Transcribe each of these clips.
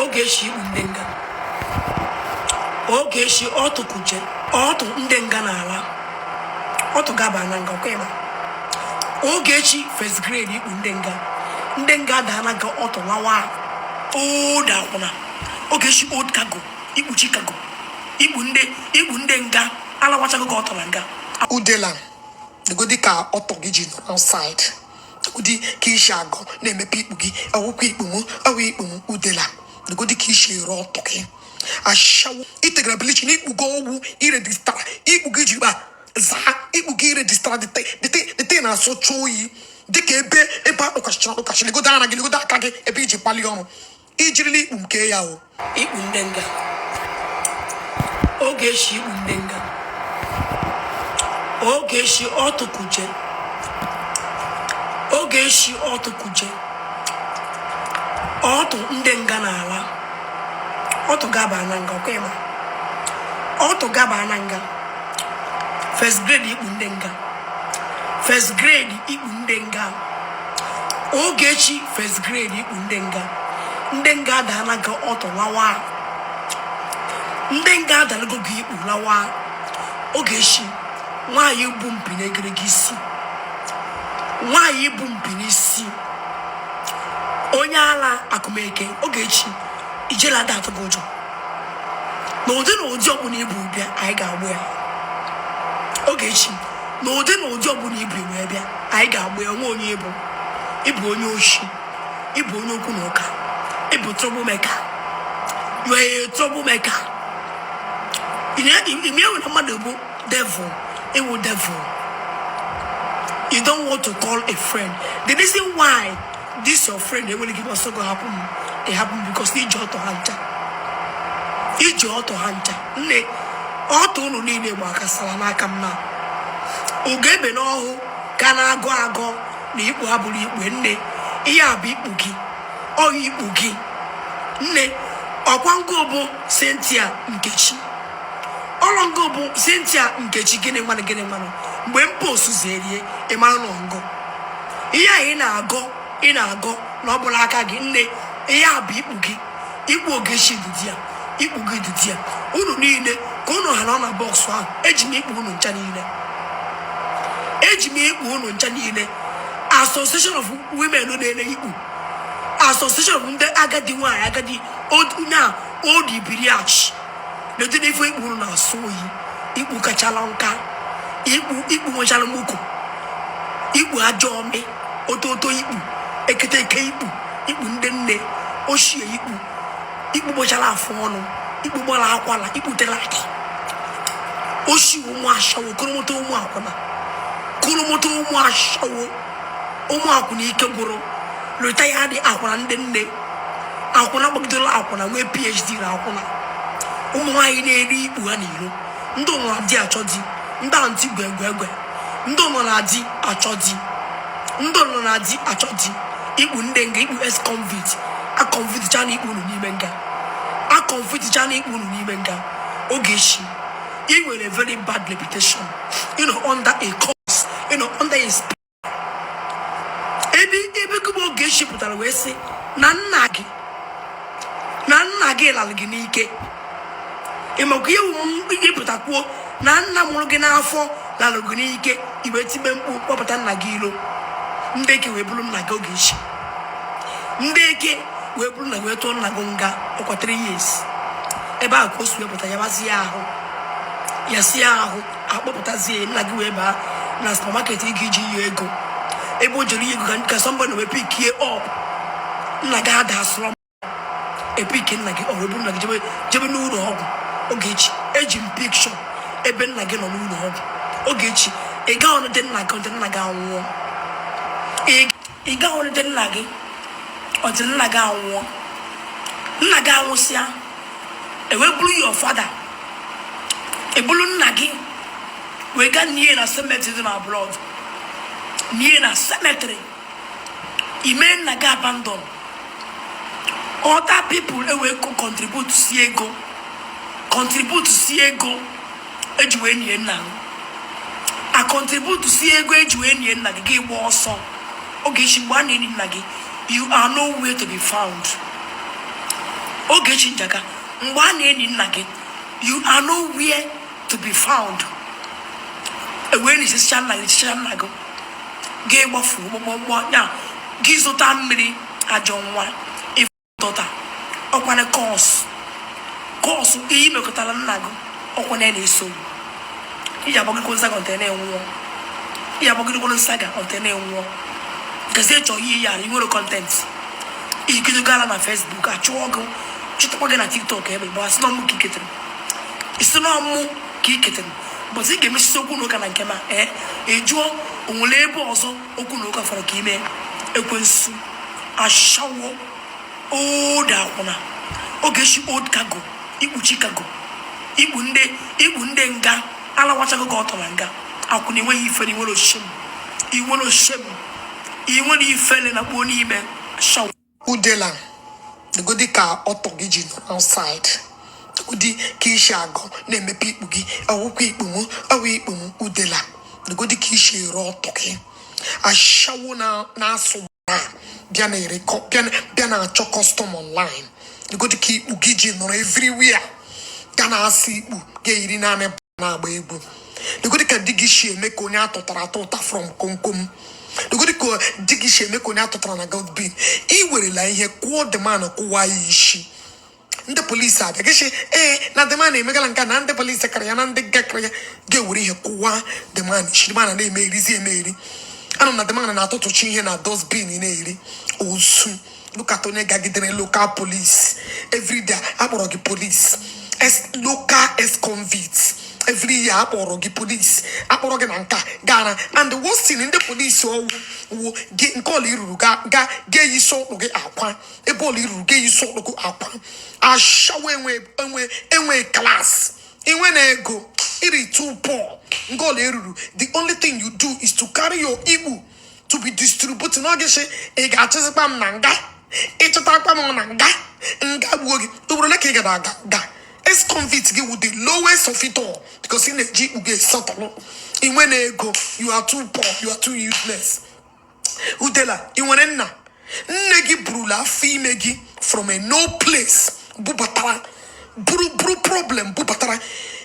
Ogechi, ikpu ndị nga. Ogechi, ọtụ kuje ọtụ ndị nga n'ala, ọtụ gaba na nga. Ọkwa ịma Ogechi first grade, ikpu ndị nga, ndị nga daa na gị ọtụ lawa. Old akwụna Ogechi, old cargo, ikpuchi cargo, ikpu ndị nga alawachago gị ọtụ na nga. Udela, negodi ka ọtọ gị ji nọrọ outside. Negodi ka isi agọ na-emepe ikpu gị. Ọwụkwa ikpu m, ọwụ ikpu m. Udela, negodi ka isi ere ọtọ gị. Ashawo itegara bleach na ikpu gị, ọgwụ iregistara ikpu gị ji gba zaa ikpu gị. Iregistara dịte na-asụcha oyi dịka ebe akpụkachara akpụkachi. Legodo ara gị, legodo aka gị ebe iji kpali ọrụ ijirila ikpu nke ya o. Ikpu ndị nga. Ogechi, ikpu ndị nga. Ogechi, ọtụ kuje. Ogechi, ọtụ kuje ọtụ ndị nga n'ala, ọtụ gaba na nga. Ọkwa ịma ọtụ gaba na nga first grade, ikpu ndị nga first grade, ikpu ndị nga. Ogechi first grade, ikpu ndị nga, ndị nga daa na gị ọtụ lawa. Ndị nga adalago gị ikpu lawa. Ogechi, nwaanyị bụ mpi n'egedege isi, nwaanyị bụ mpi n'isi, onye ala akụmeke. Ogechi, ijela ada atụ gị ụjọ na ụdị ọbụla ibu bịa, anyị ga-agbụ ya. Ogechi, na ụdị ọbụla ibu wee bịa, anyị ga-agbụ ya. Onwe onye ịbụ, ịbụ onye oshi, ịbụ onye okwu na ụka, ịbụ troublemaker. You are a troublemaker. Ime ewu na mmadụ bụ devil, ewu devil. You don't want to call a friend. The reason why this your friend enwere gị ọsọ go happen, it happen because iji ọtọ ha ncha, iji ọtọ ha ncha. Nne, ọtọ unu niile gbakasara n'aka m na ugo ebe n'ọhụ ka na-agụ agọ na ikpu abụrụ ikpu. Nne, ihe a bụ ikpu gị, ọhụ ikpu gị. Nne, ọkwa ngo bụ Cynthia Nkechi, ọlọ ngo bụ Cynthia Nkechi. Gịnị mmanụ, gịnị mmanụ? Mgbe m post zerie, ị mara na ngọ ihe a ị na-agọ, ị na-agọ na ọ bụla aka gị. Nne, ihe a bụ ikpu gị, ikpu Ogechi dị ya, ikpu gị dị ya. Unu niile ka unu ha nọ na box ahụ, eji m ikpu unu ncha niile, eji m ikpu unu ncha niile. Association of women na-ele ikpu, association of ndị agadi nwaanyị, agadi na old ibiriachi na-ede n'ife. Ikpu unu na-asụ oyi, ikpu kachala nka, ikpu nwechara mmuku, ikpu ajọ ọmị, ototo ikpu, ekete eke ikpu, ikpu ndị nne ochie, ikpu gbachara afụ ọnụ, ikpu gbara akwala, ikpu tere akị oshi, ụmụ ashawo, koromoto, ụmụ akwụna, koromoto, ụmụ ashawo, ụmụ akwụna ike gwụrụ lụta ya dị akwụna, ndị nne akwụna gbagidere akwụna, nwee PhD na akwụna. Ụmụ nwaanyị na-eri ikpu ha n'iro, ndị ụlọ na di achọ di, ndị aunty gwegwegwe, ndị ụlọ na di achọ di, ndị ụlọ na di achọ di. Ikpu ndị nga, ikpu ex convict, a convict cha na ikpu unu n'ime nga, a convict cha na ikpu unu n'ime nga. Ogechi, ị nwere very bad reputation. Under a curse, under a spell. Ebe gị bụ Ogechi pụtara wee sị na nna gị lara gị n'ike. Ị makwa ihe wụ ịpụta kwuo na nna mụrụ gị n'afọ lara gị n'ike? Iwe tibe mkpu kpọpụta nna gị ilo. Ndị eke wee bụrụ nna gị, Ogechi, ndị eke wee bụrụ nna gị, wee tụọ nna gị nga ọkwa 3 years. Ebe ahụ ka o si wepụta yabazie ahụ, ya si ahụ akpọpụtazie nna gị, wee baa na supermarket ị ga-iji ihe ego. Ebe o jere ihe ego ka somebody wee pickie up nna gị, ada asụrọ epiki nna gị, ọ wee bụrụ nna gị jebe n'ụlọ ọgwụ. Ogechi, eji m pikshọ ebe nna gị nọ n'ụlọ ọgwụ. Ogechi, ị gaghị ọnụde nna gị, ọdị nna gị anwụọ. Ị gaghị ọnụde nna gị, ọdị nna gị anwụọ. Nna gị anwụsịa, ewee bụrụ your father, ebulu nna gị wee gaa nie na cemetery dị na abroad, nie na cemetery. Ime nna gị abandon, other people ewee contribute si ego, contribute si ego eji wee nie nna gị, a contribute si ego eji wee nie nna gị. Gị gba ọsọ. Ogechi, mgbe a na-eni nna gị, you are nowhere to be found. Ogechi Njaka, mgbe a na-eni nna gị, you are nowhere to be found. Ewee na-esicha nna gị, chicha nna gị, gị gbafuo mkpọmkpọ ya, gị zụta mmiri. Ajọ nwa ịtọta ọkwana curse, curse ihe imekọtara nna gị, ọkwana ya na-eso iji agbagidekwa saga ọnte na-enwụọ, iji agbagidekwa saga ọnte na-enwụọ. Gazi chọọ ihe yara i nwere content igido gara na Facebook, achụọ gị, chụtakwa gị na TikTok ebe bụ asị na ọmụ ka iketere, isi na ọmụ ka iketere. But ị ga-emesisi okwu na ụka na nke ma ee ị jụọ onwere ebe ọzọ okwu na ụka fọrọ ka ime. Ekwensu, ashawo, old akwụna, Ogechi, old cargo, ikpuchi cargo, ikpu ndị, ikpu ndị nga alawachago gị ọtọ na nga. Akwụna, enweghị ifere, inwere shame, inwere shame, inwere ifere na kpuo n'ime ashawo. Udela, legodi ka ọtọ gị ji nọrọ outside. Legodi ka isi agọ na-emepe ikpu gị, ọwụkwa ikpu m, ọwụ ikpu m. Udela, legodi ka isi ere ọtọ gị. Ashawo na-asụ na bịa na-ere bịa na-achọ customer online. Legodi ka ikpu gị ji nọrọ everywhere, ga na-asụ ikpu ga-eyiri naanị na-agba egwu. Legodi ka di gị si eme ka onye atụtara atụ ụta from komkom. Legodi ka di gị si eme ka onye atụtara na dustbin. Ị werela ihe kụọ the man, kụwa ya isi. Ndị polisi abịa, gị sị ee na the man emegala nke a, na ndị polisi kara ya, na ndị gakara ya, ga-ewere ihe kụwa the man isi. The man na-eme erizi eme eri. Anụ na the man na-atụtụchi ihe na dustbin na-eri ozu. Look at onye gagidere local police everyday akpọrọ gị police, local ex convict. Every year akpọrọ gị police, akpọrọ gị na nka gara. And the worst thing, ndị polisi ọwụ wụ gị nke ọla iruru ga ga ga-eyi isi ọkpụ gị akwa ebe ọla iruru ga-eyi isi ọkpụ gị akwa. Ashawo, enwe enwe enwe class, inwe na ego iri too poor. Nke ọla eruru, the only thing you do is to carry your igbu to be distributing. Ọ gị sị ị ga-achịzikwa m na nga, ịchọtakwa m na nga, nga gbuo gị. Ugboro ole ka ị gara aga nga? Ex convict gị wụ the lowest of it all, because ị na-eji ikpu gị esọtọlụ. Inwe na ego, you are too poor, you are too useless. Udela, ị nwere nna? Nne gị burula afọ ime gị from a no place, bubatara, buru buru problem bubatara.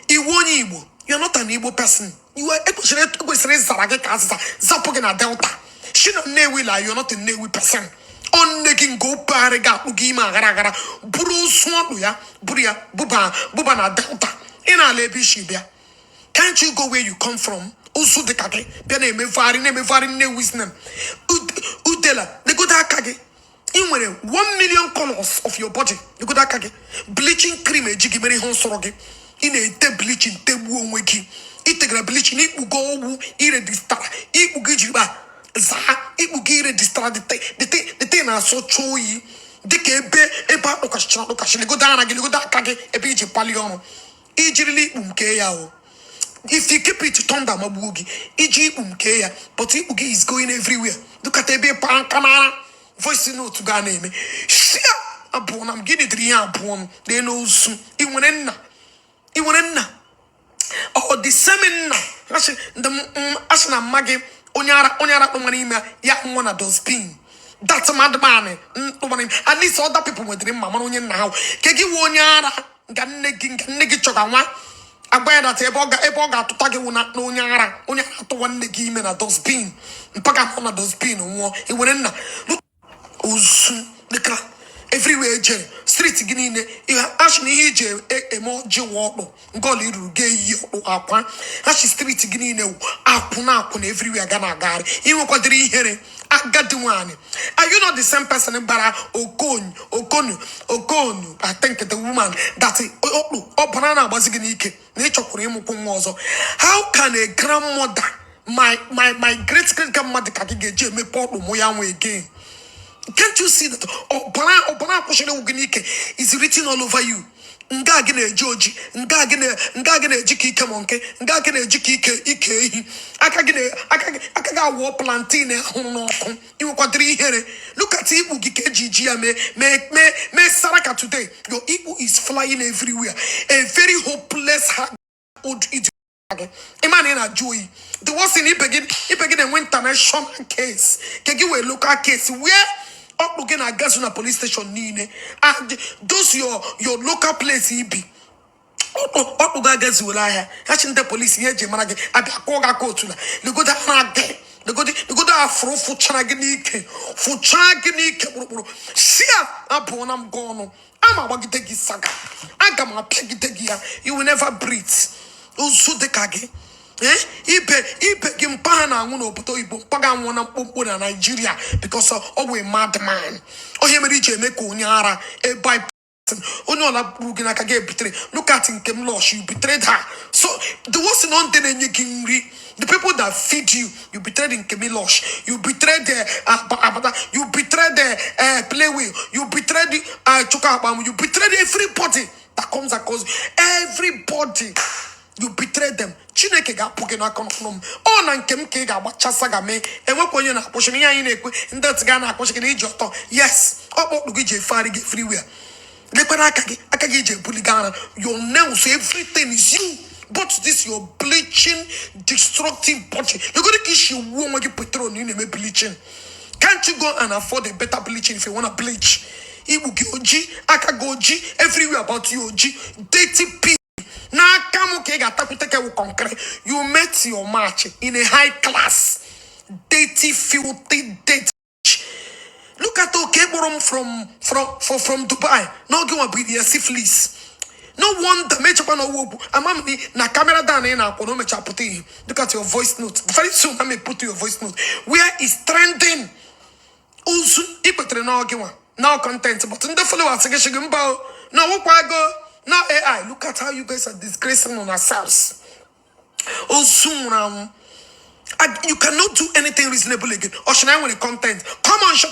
Iwu onye Igbo, you are not an Igbo person. You are ekwesịrị ịzara gị ka azịza zapụ gị na Delta shi na Nnewi la. You are not a Nnewi person. Ọ nne gị nga opegharị gị, akpụ gị ime aghara aghara, buru ozu ọnụ ya, buru ya buba buba na Delta. Ị na-ala ebe isi bịa. Can't you go where you come from? Ụzụ dị ka gị bịa na-emevugharị na-emevugharị Nnewi sinem. Udela, legodo aka gị. Ị nwere 1 million colors of your body. Legodo aka gị. Bleaching cream eji gị mere ihe nsọrọ gị. Ị na-ete bleaching tegbuo onwe gị. Itegara bleaching, ikpugo owu iregistara ikpugo ijiri kpa zaa ikpugo iregistara. Dete na-asọcha oyi dịka ebe ebe akpụkasịchara akpụkasị. Legodo ara gị, legodo aka gị ebe iji pali ọrụ. Ijirila ikpu m kee ya o. If you keep it, thunder magbuo gị. Iji ikpu m kee ya, but ikpu gị is going everywhere. Look at ebe ịpa nka n'ara. Voice note ga na-eme shia abụọ na m. Gịnị dịrị ihe abụọ m lee n'ozu? Ị nwere nna? Ị nwere nna? Ọ dị same nna asị ndị asị na mma gị onye ara, onye ara kpụmara ime ya nwa na dustbin. That madman tụmara ime. At least other people nwetara mma mara onye nna ha ke gị wụ onye ara. Nga nne gị, nga nne gị chọga nwa agba ya data ebe ọ ga-atụta gị wụ na onye ara, onye ara atụwa nne gị ime na dustbin. Mpaga nọ na dustbin nwụọ. Ị nwere nna? Ozu dịka everywhere ejere street gị niile ihe asị na ihe iji eme ọjị wụ ọkpụ. Nke ọla iruru ga-eyi ọkpụ akwa asị. Street gị niile wụ akwụna akwụna everywhere ga na-agagharị. Inwekwadịrị ihere, agadi nwaanyị. Are you not the same person gbara Okon Okonu Okonu? I think the woman that ọkpụ ọbara na-agbazi gị n'ike na ị chọkwara ịmụkwụ nwa ọzọ. How can a grandmother, my great great grandmother ka gị ga-eji emepe ọkpụ mụ ya nwa again? Can't you see that ọbara ọbara akwụsịrị ewu gị n'ike is written all over you? Nga gị na-eji oji, nga gị na-eji ka ike ma nke nga gị na-eji ka ike ike ehi. Aka gị aka gị aka gị awụọ plantain ahụrụ n'ọkụ. Inwekwadịrị ihere? Look at ikpu gị ka eji ji ya mee mee mee mee saraka. Today your ikpu is flying everywhere. A very hopeless old idiot gị. Ịma na ị na-ajụ oyi. The worst thing, ibe gị na-enwe international case, ka gị wee local case where Ọkpụ gị na-agazu na police station niile and those your local place ibi. Ọkpụ gị agazuola ahịa ha chi ndị polisi ihe eji mara gị abịa kụọ gị aka otu na legodo ara gị, legodi, legodo afụrụ fụchara gị n'ike, fụchaa gị n'ike kpụrụkpụrụ si a abụọ na m gị ọnụ ama agbagide gị saga, aga m apịagide gị ya. You will never breathe. Ozu dịka gị, eh? Ibe ibe gị mpa ha na-anwụ n'obodo oyibo, mpa ga anwụ na mkpụmkpụ na Naijiria because ọ wụ madman. Onye mere iji eme ka onye ara ebe onye ọla kpuru gị n'aka gị ebitere. Look at Nkem Lush, you betrayed her. So the worst na ndị na-enye gị nri, the people that feed you, you betrayed Nkem Lush, you betrayed the Abata, you betrayed the Playway, you betrayed Chuka Akpam, you betrayed everybody that comes across. Everybody, you betrayed them. Chineke ga-apụ gị n'aka n'ọnụ m. Ọ na nke m ka ị ga-agbachasa ga mee enwekwa onye na-akwụsị m ihe anyị na-ekwe. Ndị otu ga na-akwụsị gị na iji ọtọ. Yes, ọkpọkpụ gị ji efegharị gị everywhere. Lekwara aka gị, aka gị ji ebuli gị ara. Your nails, everything is you, but this your bleaching destructive body. Legodo ka isi wuo onwe gị petrol na ị na-eme bleaching. Can't you go and afford a better bleaching if you wanna bleach? Igbu gị oji, aka gị oji, everywhere about you oji. Dirty pig. N'aka m ka ị ga-atakwute ka ewu concrete. You met your match in a high class. Dirty, filthy, dirty. Look at oke kpọrọ m from Dubai n'oge nwa bụ ya syphilis. No wonder mechakwa na ọwa okwu ama m na camera down ị na-akwụ na o mechaa pụta ihe. Look at your voice note. Very soon I may put your voice note where is trending. Ozu ikpetere n'oge nwa no content, but ndị followers gị shigi mba o na ọwụkwa ego no AI. Look at how you guys are disgracing on ourselves. Ozu nwụrụ anwụ. You cannot do anything reasonable again. Ọchịna nwere content. Come on, shut